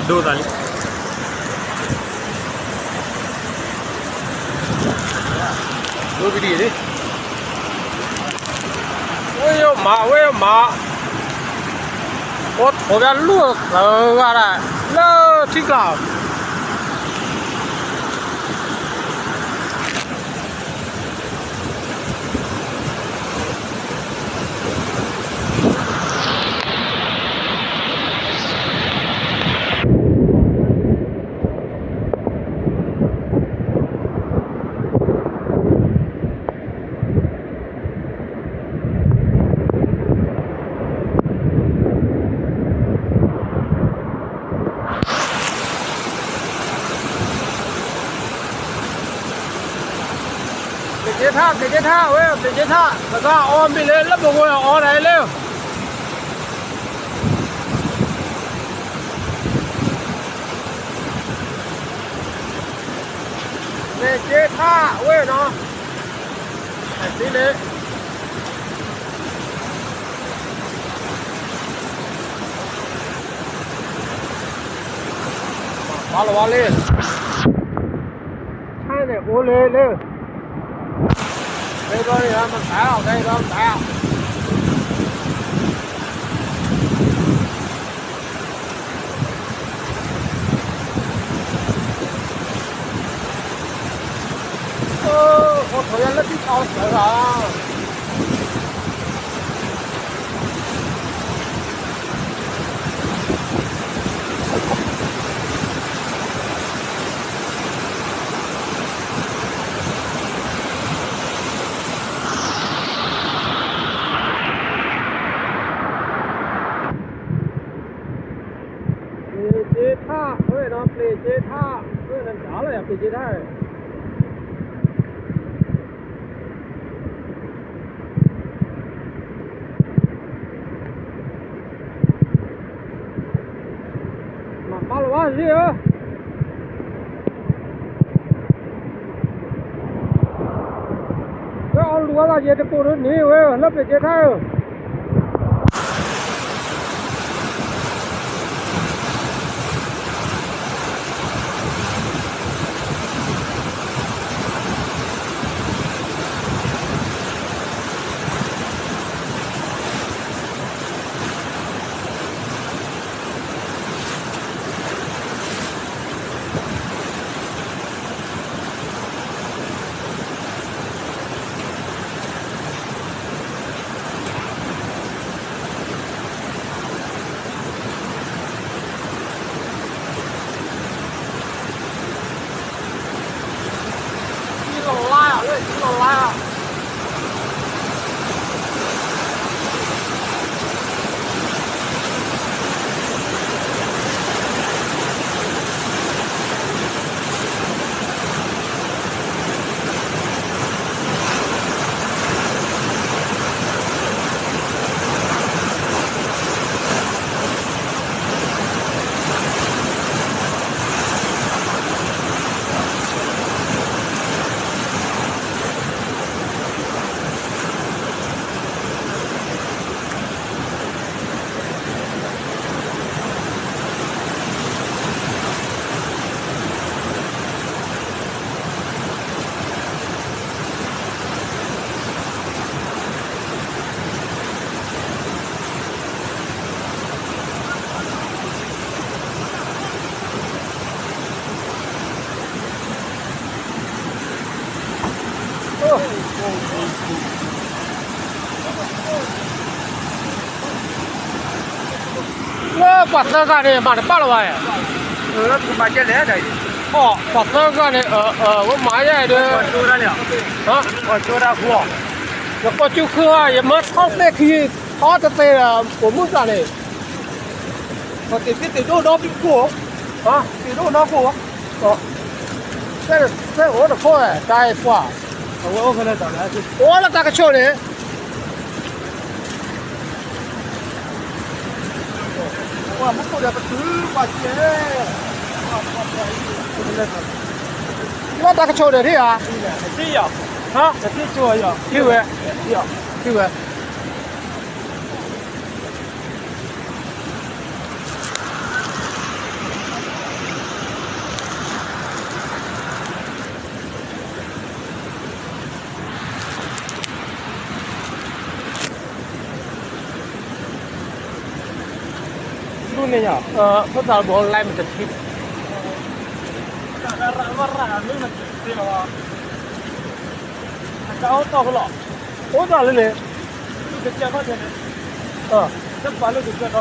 ဒိၣ်သးလံ, ဒိၣ်ကဒံၣ်လံ, ဝဲယိၣ်မး ဝဲယိၣ်မး, အိၣ်ထိးဒၣ်လူၢ်သၢဂၤဒၣ် လၢထံကျါ ပျ့ၤက့ထၣ် ပျ့ၤက့ထၣ် ဝဲ ပျ့ၤက့ထၣ် ပကအီမ့ၢ်လၢ လၢပဝဲအီဒၣ်လၢ ပျ့ၤက့ထၣ်ဝဲနီၤ, အသံလၢ ပာ်လီၤဝဲလၢ ဆၣ်န့ၣ်အိၣ်လၢလၢ ဖဲဘီန့ၣ်မတၤ ဖဲဘီမတၤ အိၣ်ထိးယၤလၢထံကျါစၢၤလီၤ. ပျ့ၤက့ထၣ်ဝဲနီၤ ပျ့ၤက့ထၣ်ဝဲနီၤ တၢ်လၢယပျ့ၤက့ထၣ် မၤပာ်လီၤဝဲစ့ၢ်ဧၢ, လၢအီလူၤဝဲလီၤ ယတကိးဒ်န့ၣ်ဝဲ လၢပျ့ၤက့ထၣ်ဧၢ. ထံလီၤလါလၢ ထံလီၤလါ လၢပှၤသၢဂၤန့ၣ် မၤတဘၣ်လၢၤဘၣ်, ပှၤသၢဂၤန့ၣ် ဝဲမၤယဲဒီး နကိးကၠူခုၣ်ဧါ ယမၢထီၣ်သ့ၣ်ခံ ထီၣ်တသ့ဒီး ပိာ်မုၣ်ကျါန့ၣ် ပှၤသ့ၣ်သ့ၣ်ဒိၣ်ဒီးဖံခိၣ်, သ့ၣ်ဒိၣ်နီၢ်ခိၣ်, သ့ၣ်အိၣ်တခိၣ် တၢ်အဲၣ်ပှၤ, အိၣ်လၢတၢ်ကဆိၣ်န့ၣ် ပှၤမူခိၣ်ဒီးပတုၤပှၤကဲ, လၢတၢ်ကဆိၣ်န့ၣ်ထံၣ်ဧါ, ထံၣ်ဝဲ, ထံၣ်ဝဲ. န့ၣ်ညါ, ဖိသၣ်ဘီ online မတထံ, အိၣ်သးလၢန့ၣ်, အိၣ်သးလၢန့ၣ်, တပာ်လၢကစၢၢ်ဒီကီၢ်, တပာ်လၢကစၢၢ်ဒီကီၢ်,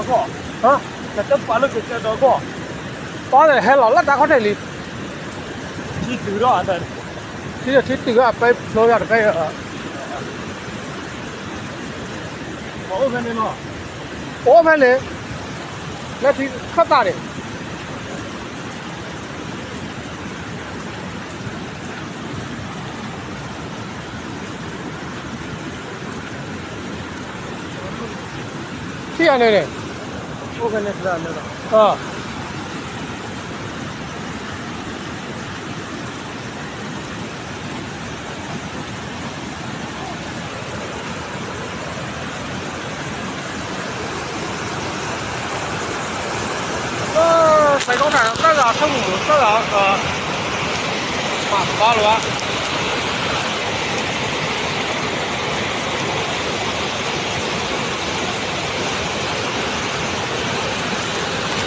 ပၢ်ဟဲလီၤလၢတၢ်ခီၣ်ထံးလံ, ထံတုၤဒီး, ထံတုၤဒီး အပဲဖျိယၤတပဲ, အိၣ်ဖဲန့ၣ်, လၢထံခၢၣ်သးန့ၣ် ထံၣ်အန့ၣ်န့ၣ်, စဲးကီးတၢ်သၢဂၤထီၣ်မူၤ သၢဂၤ, ပာ်သဘီလီၤဘၣ်